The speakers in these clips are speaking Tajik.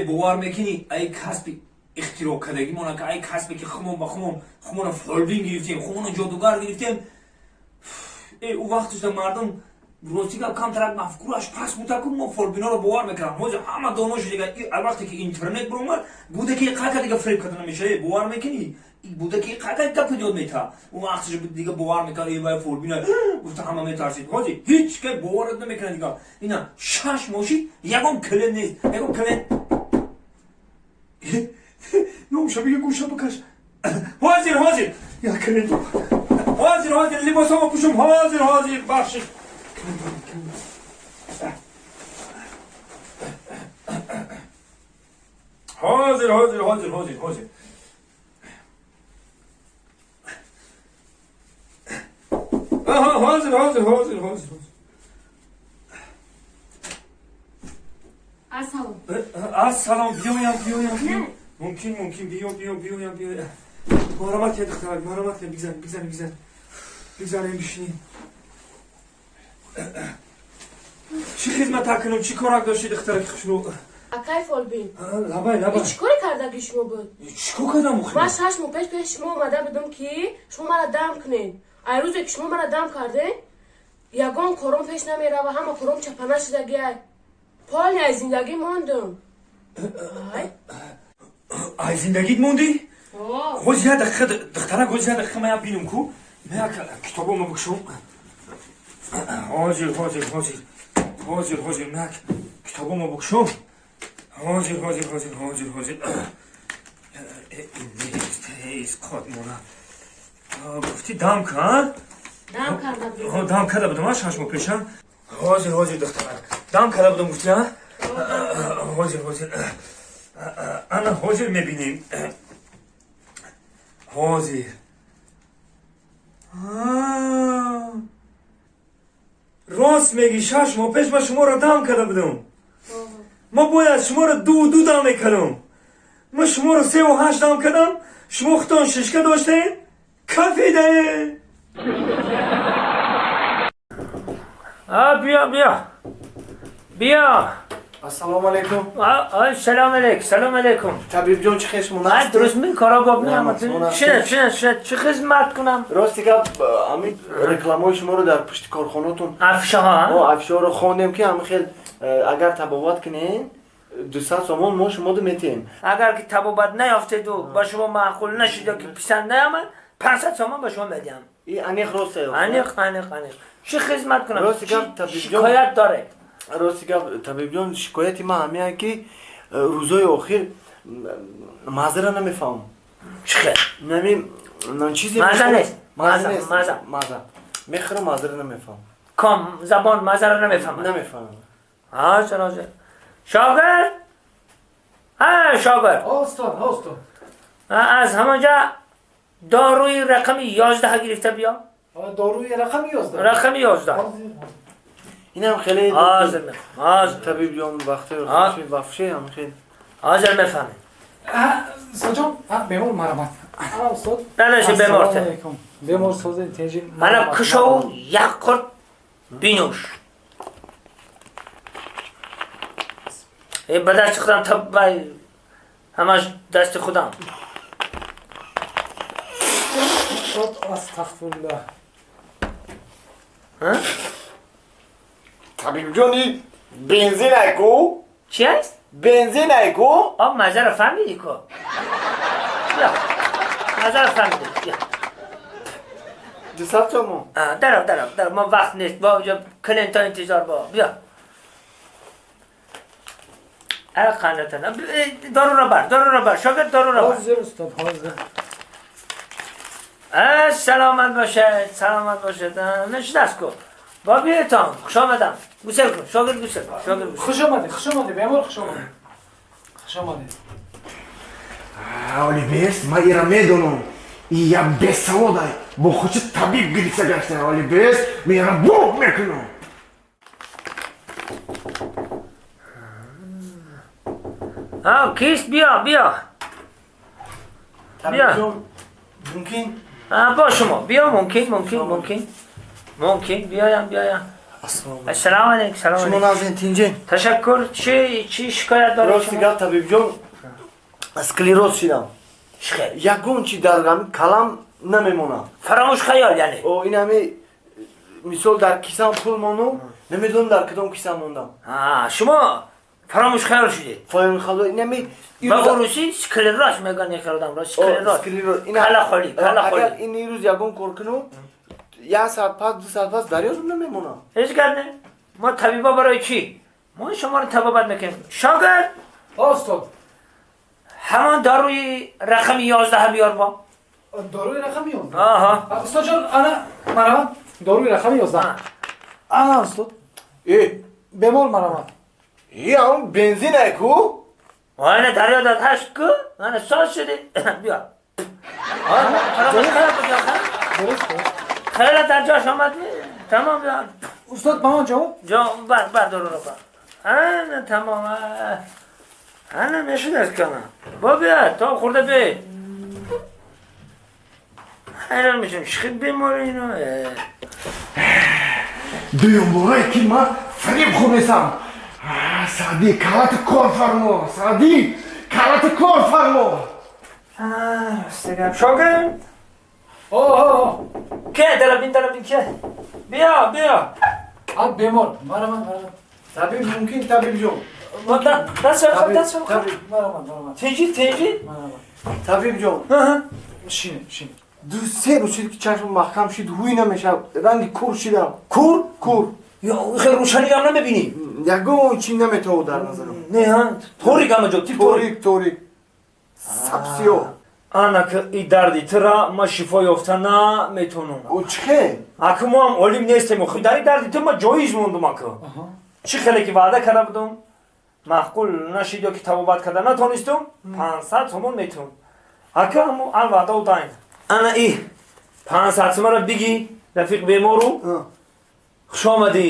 Бовар мекунӣ, ай касби ихтироъ кардагимона, ай касбе ки хумон ба хумон хумона фолбин гирифтем, хумона ҷодугар гирифтем. Ӯ вақташда мардум, рости гап, камтарак мафкураш паст буда ку, мо фолбиноро бовар мекардам. Ҳозир ҳама доно шудига. Вақте ки интернет биромад, буде ки қака дига фреб карда намешава. Бовар мекунӣ, буде ки қака гапа ёд мета. Ӯ вақташ дига бовар мекард, вай фолбина гуфта ҳама метарсид. Ҳозир ҳеҷ ка боварат намекунад дига. Ина 6 моҳ шид, ягон клиент нест, ягон клиент. Номша бига, гӯша бикаш. Ҳозир, ҳозир, як клиент. Ҳозир, ҳозир, либосамо пӯшум. Ҳозир, ҳозир, бахшид. Ҳозир, ҳозир, ҳозир, ҳозир, ҳозир. Ҳозир, ҳозир, ҳозир, ҳозир. Ассалом. Ассалом, биёям, биёям. Мумкин, мумкин, биё, биё, биёям, биёям. Марҳамат кунед, духтарак, марҳамат кунед, бигзарем, бигзарем, бигзарем. Бигзарем, бишинем. Чӣ хизмат кунам, чӣ корак доштед, духтараки хушрӯ? Акай фолбин. Лабай, лабай. Чӣ коре кардаги шумо буд? Чӣ кор кардам охир? Ман 6 моҳ пеш пеши шумо омада будам, ки шумо мара дам кунед. Ай рӯзе ки шумо мара дам кардед, ягон кором пеш намерава, ҳама кором чапана шудагиай. Полный ай зиндагӣ мондум. Ай зиндагит мондӣ? Ҳозир, як дақиқа, духтарак, ҳозир як дақиқа, ман як бинам ку. Ман як китобома бикушом. Ҳозир, ҳозир, ҳозир. Ҳозир, ҳозир, ман як китобома бикушом. Ҳозир, ҳозир, ҳозир, ҳозир, ҳозир. Нест, исқот мона. Гуфтӣ дам кан? Дам карда будам. Дам карда будам, 6 моҳ пеша. Ҳозир, ҳозир, духтарак. Дам карда будам, гуфтӣ, а? Ҳозир, ҳозир. Ана ҳозир мебинем. Ҳозир. Рост мегӣ, 6 моҳ пеш ман шуморо дам карда будам. Ма бояд шуморо ду ду дам мекардам. Ма шуморо севу ҳашт дам кардам, шумо худтон шишка доштаед, кафидаед. Биё, биё. Биё. Ассалому алайкум. Салом алейкум, салом алейкум. Табиб ҷон, чӣ хел шумо? Дуруст ми кора боб меамад. Шинед, шинед, шинед. Чӣ хизмат кунам? Рости гап, ҳамин рекламаҳои шуморо дар пушти корхонатон, афишаҳо, афишаҳоро хондем, ки ҳамин хел агар табобат кунед, 200 сомон мо шуморо метиҳем. Агар ки табобат наёфтеду ба шумо маъқул нашуд ё ки писанд наомад, 500 сомон ба шумо медиҳам. И аниқ рост? Аниқ, аниқ, аниқ. Чӣ хизмат кунам? Рости гап, табиб ҷон, шикоят доред? Рости гап, табибҷон, шикояти ман ҳамин, ки рӯзои охир маззара намефаҳмам. Чӣ хел? Нами чизе маза нест? Маза нест. Маза. Маза мехӯрам, маззара намефаҳмам. Ком забон мазара намефаҳмад? Намефаҳмам. Ҳозир, ҳозир. Шогирд, ҳа, шогирд. Устод, устод. Аз ҳамонҷа доруи рақами 11 гирифта биё. Доруи рақами 11? Рақами 11. Инам хеле ҳозир мефаҳмам, ҳозир. Табиб ҷон, вақти вафше ҳам хел. Ҳозир мефаҳмем. Устодҷон, бемор, марҳамат, устод. Нанаши, беморте. Бемор сози тенҷи. Мана, кушову як қурт бинӯш. Ба дасти худам, табай, ҳамаш дасти худам. Устод, астағфируллоҳ. Табиб ҷони, бензин айку. Чи аст? Бензин айку. А мазаро фаҳмидӣ ку? Бия, мазаро фаҳмидӣ, бия. 200 сомон. Дарав, дарав, дарав, мо вақт нест, бо клиентҳо интизор, бо биё. ара қандатана доруро бар, доруро бар, шогирд, доруро бар. Ҳозир, устод, ҳозир. Саломат бошед, саломат бошед. Нишдаст ку, бо биётон, хуш омадам. Гусел кун, шогирд, гусел, шогирд, гусел. Хуш омадед, хуш омадед, бемор, хуш омадед, хуш омадед. Оли бес, ман ира медонам, и як бесаводай бо хучи табиб гирифта гашта. Оли бес, ман ира боб мекунам. Кист? Биё, биё. Табиб ҷон, мумкин? Бо шумо биё, мумкин, мумкин, мумкин, мумкин, биёям, биёям. Ассалому алайкум. Салом Шумо нағзин, тинҷен? Ташаккур. Чӣ шикоят доред? Рости гап, табибҷон, склероз шидам. Чӣ? Ягон чи дар ҳами калам намемонам. Фаромӯш хаёл яъне. О, ин ҳами мисол дар кисам пул мондум, намедонам дар кадом кисам мондам. Шумо фаромӯш хаёл шудед. Фаромӯш хаёл, ин ҳами ба урусӣ склероз мегӯянд, ин одамро склероз. Склероз. Кала холӣ, кала холӣ. Агар ин рӯз ягон кор кунам, як соат пас, 2 соат пас дар ёдам намемонам. Ҳеҷ гап не. Мо табиба барои чӣ? Мо шуморо табобат мекунем. Шогирд! Устод. Ҳамон доруи рақами 11 биёр бо. Доруи рақами 11? Аҳа. Устод ҷон, ана марамат, доруи рақами 11. Ана устод. Э, бемор марамат. Е, ҳамон бензин ай ку? Ана дар ёдат ҳаст ку? Ана соз шуди. Биё. Хеле дар ҷош омад. Тамом биё. Устод, ба ман ҷавоб? Ҷавоб бар, бар доруро бар. Ана тамом. Ана мешудаст кана. Бо биё, то хӯрда биё. Ҳайрон мешам, чӣ хел бемори ино? Дуюм борае ки ман фиреб хӯрдесам. Саъдӣ, калати кор фармо. Саъдӣ, калати кор фармо. Рости гап. Шогирд? О. Ке, дарабин, дарабин, ке? Биё, биё. А, бемор. Марамат, марамат. Табиб мумкин, табиб ҷон. Даст шав, даст шав. Марамат, марамат. Тинҷи, тинҷи. Марамат. Табиб ҷон. Шине, шине. 2-3 рӯз шид ки чашмам маҳкам шид, ҳуй намешавад. Ранги кур шидам. Кур? Кур. Ё, хел рӯшаниам намебинӣ? Ягон чи наметавад дар назарам. Не, ҳа? Торик ҳама ҷо, тип торик. Торик, торик. Сабсиёҳ. Ана ки и дарди тура ма шифо ёфта наметавонам. О, чӣ хел? Аку мо ҳам олим нестем. Охи дар и дарди ту ма ҷоиз мондум аку. Чӣ хеле ки ваъда карда будум, маъқул нашид ё ки табобат карда натонистум, 500 сомон метавон. Аку ҳамо ан ваъда удайн. Ана и 500 сомонро бигӣ, рафиқ бемору. Хуш омадӣ.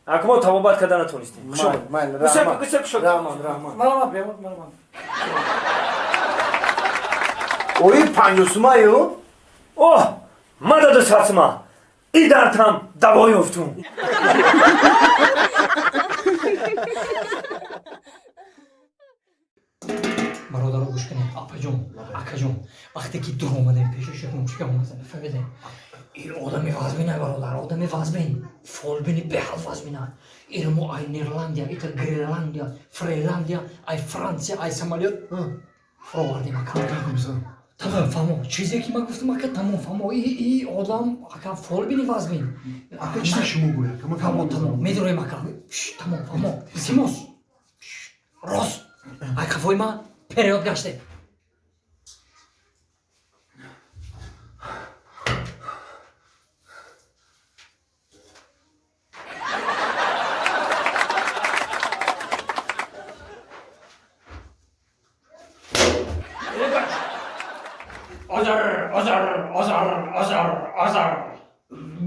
Аку мо табобат карда натонистем. Хуш омадӣ. Раҳмат, раҳмат, раҳмат. Марамат, бемор, марамат. Ои 50 сумаю? Оҳ, мада 200 сума. И дардам даво ёфтум. Бародаро, гӯш кунед, апаҷон, акаҷон, вақте ки дур омадем пеши шекумчика омадем, фаҳмидем, ин одами вазмина, бародар, одами вазмин, фолбини беҳад вазмина. Ин мо ай Нерландия, ита Гренландия, Френландия, ай Франсия, ай самолёт фуровардем, ака. Тамом, фаҳмо, чизе ки ман гуфтам, ака, тамом, фаҳмо, и одам, ака, фолбини вазмин. Ака, чизе шумо гӯяд? Фаҳмо, тамом, медуроем, ака. Тамом, фаҳмо, илтимос, рост, ай қафои ман период гаште. Озар, озар, озар, озар, озар.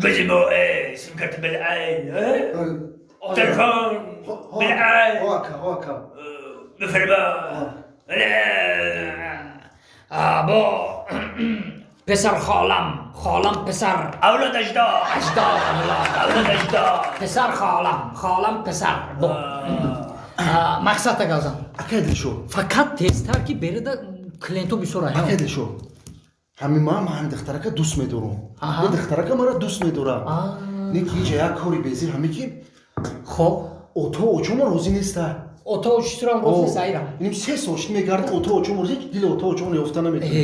بزمو ايه سمكرت بالعين ايه تلفون بالعين Ока, ока. بفرما Бо писар холам, холам писар. اولاد اجداد. Аҷдод, авлод. اولاد اجداد. Писар холам, холам писар. Бо мақсад тагалзам. Акай Дилшод. Фақат тезтар ки берида клиентҳо бисёр. Акай Дилшод. Ҳамин ман ҳамин духтарака дӯст медорам. Ин духтарака маро дӯст медорад. Не ки инҷа як кори безир ҳаме ки хоб ото очомо розӣ неста. Ото очисурам розӣ нест айрам. Иним 3 сол шуд мегардам, ото очомо розӣ, дили ото очомо ёфта наметавонам.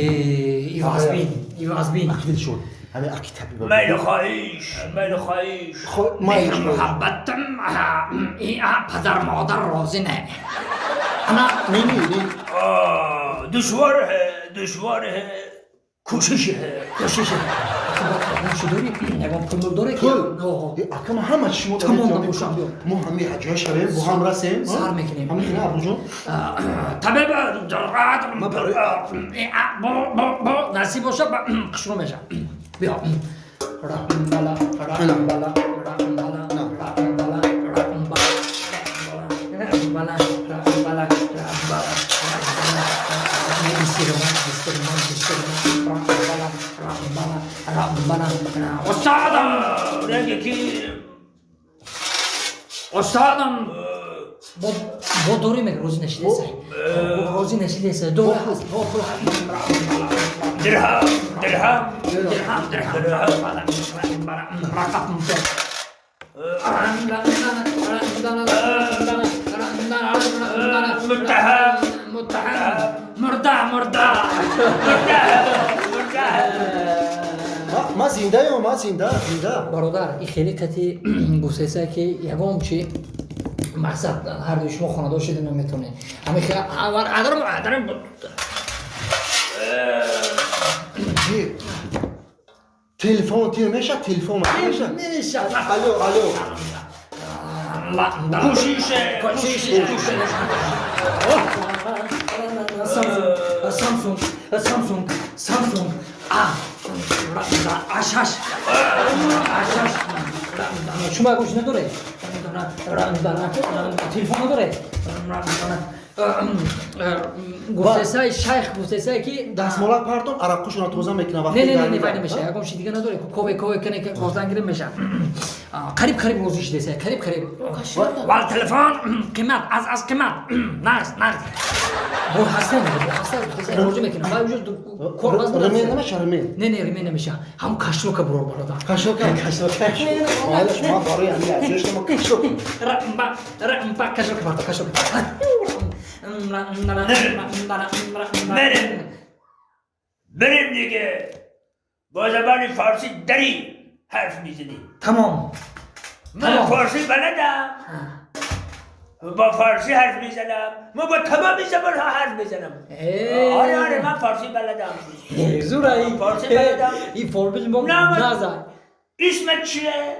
Ивазбин, ивазбин. Аки Дилшод, ҳамин аки табиба. Майли хоҳиш, майли хоҳиш. Майли муҳаббатам, падар модар розӣ не. Ана не, не, не. Душвор душвор кӯшиш. Кӯшиш. Чӣ дорӣ? Ягон пул дорӣ? Пул? Ака, ман ҳама чӣ шумо Тамом, набошам. Мо ҳами ҳаҷоя шавем, бо ҳам расем. Сар мекунем. Ҳами хина, Абуҷон. Табиб насиб боша, хушрӯ мешам. Биё. Рамбала, рамбала, рамбала, рамбала, рамбала, рамбала, рамбала, рамбала, рамбала, рамбала, рамбала. Устодам, ранге ки Устодам бо дорӣ мега розӣ нашидеса. Розӣ нашидеса. Дора ҳаст. Бо пул ҳаст. Дирҳам, дирҳам, дирҳам, дирҳам. Рақам. متهم متهم مرده مرده Ман зиндаём, ман зинда, зинда. Бародар, ин хеле кати гуфтеса ки ягон чи мақсад ҳардуи шумо хонадор шуда наметавонед. Ҳамин адарм. Телефон тир мешад, телефон мешад. Мешад. Алло, алло. Кӯшише, кӯшише. Samsung, Samsung, Samsung, А, Ашаш, Ашаш. Шумо ягон чи надоред? Телефон надоред? Гуфтесай шайх, гуфтесай ки дастмолак партон, араққушона тоза мекунам. Не, не, не, вай намеша. Ягон чи дига надоред? Кове, кове кане гоздан гирем меша. Қариб, қариб розӣ шудесай, қариб, қариб. Вал телефон қимат, аз қимат. Нағз, нағз. Бо ҳастан, ҳастан гуфтесай розӣ мекунам. Вай уже кор ваз. Ремень намеша, ремень. Не, не, ремень намеша. Ҳам кашлока бурор, бародар. Кашлока, кашлока. Айлаш ма барои ҳамин аҷош ма кашлока. Рамба, рамба, кашлока бародар, кашлока. بریم بریم دیگه با زبان فارسی دری حرف میزنیم. تمام. من فارسی بلدم، با فارسی حرف میزنم. من با تمام زبان ها حرف میزنم. آره آره، من فارسی بلدم. زورایی فارسی بلدم. این فارسی ما نزن. اسمت چیه؟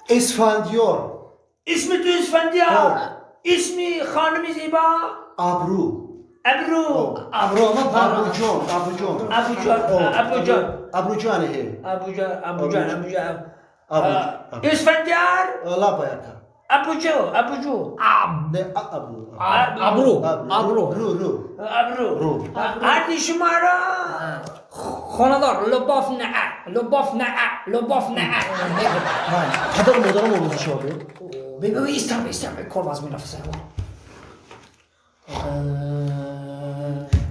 اسفندیار. اسم تو اسفندیار؟ اسمی خانم زیبا؟ ابرو. ابرو. ابرو ما ابرو جان، ابرو جان. ابو جان، ابو جان. ابرو جان هي. ابو جان، ابو جان، ابو جان. ابو اسفندیار. لا باید ابو جو، ابو جو. نه ابرو. ابرو، ابرو. رو رو. ابرو. رو. هر شما را خانه‌دار لباف نه، لباف نه، لباف نه. پدر مادرم آموزش شاده. ببین ایستم، ایستم کار باز میرفت.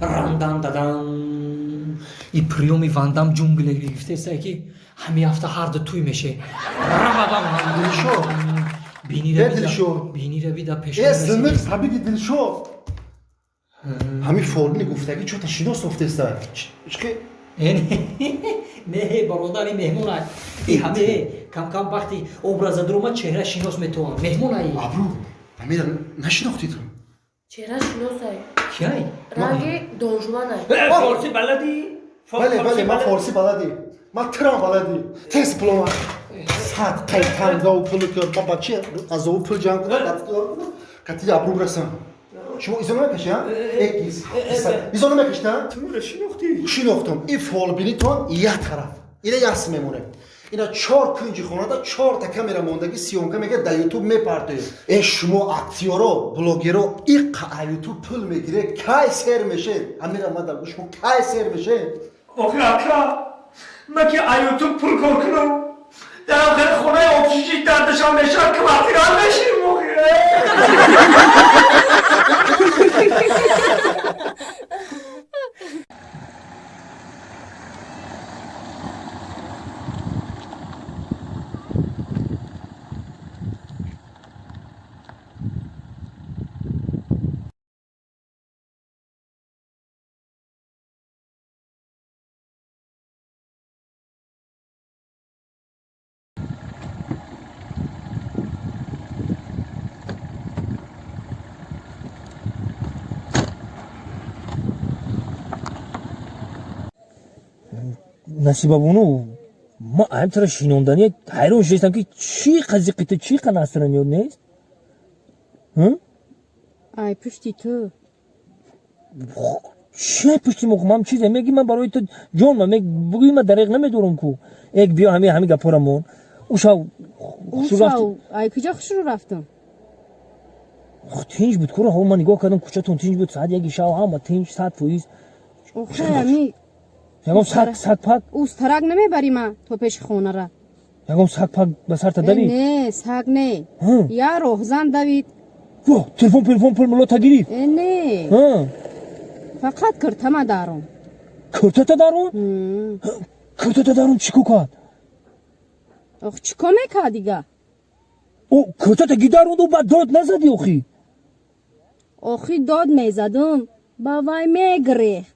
Рандан дадан и приёми вандам ҷунгле гирифтеса ки ҳами ҳафта ҳарду туй меше. Равадам. Дилшод. Бинира. Дилшод. Бинира бида пеш. Э, синық табиги Дилшод. Ҳамин формини гуфтагӣ чота шинос офтеста. Чки? Не, бародар, и меҳмон ай. И ҳаме кам-кам вақти образа дуромад, чеҳра шинос метавонад. Меҳмон ай. Абру, ҳамира нашинохтӣ ту? Чеҳра шиносай. Киай? Ранги донжуванай. فارسی بلدی؟ Бале, бале, ман форсӣ баладӣ. Ман тирам баладӣ. Тез пулома. Сад қайтангау пулу ки ба бачи аз ӯ пул ҷамъ кунад, кати абру расам. Шумо изо намекашӣ, а? Экис. Изо намекашӣ, а? Туро шинохтӣ? Шинохтам. Ин фолбинитон як тараф. Ина яс мемонем. Ина чор кунҷи хонада чорта камера мондагӣ, съёмка мегирад, дар ютуб мепартоед. Э, шумо актёро, блогеро иққа а ютуб пул мегиред, кай сер мешед? Ҳамира ма дар шумо кай сер мешед? Охи ака, ман ки а ютуб пул кор кунам, дар охири хонаи общежит дар Душанбе шаҳр квартира меширим охи. Насибабону, ман ҳамтара шинонданӣ ҳайрон шудастам, ки чӣ қазиқи ту, чӣ қа настроение нест? Ай пушти ту. Чи ай пушти мо? Ман чизе меги, ман барои ту ҷон ма бугӯи, ман дареғ намедорам ку. Эк, биё, ҳами ҳами гапора мон. Ушав. Ушав ай куҷо хушрӯ рафтам? Тинҷ буд кура. Ҳо, ман нигоҳ кардам, кӯчатон тинҷ буд, соат 1-и шав, ҳама тинҷ, 100%. Охе, ами ягон саг, саг пак. Устарак намебарӣ ма то пеши хонара? Ягон саг паг ба сарта Э, давид? Не, саг не. Ҳа. Я роҳзан давид. Во, телефон, пул мулота гирифт? Э, не. Ҳа. Фақат киртама даром. Куртата дарон? М. Куртата дарон чӣ ко кард? Ох, чӣ кор мекард дига? О, куртата ги даронду, баъд дод назадӣ охи? Охи, дод мезадум, ба вай мегирехт.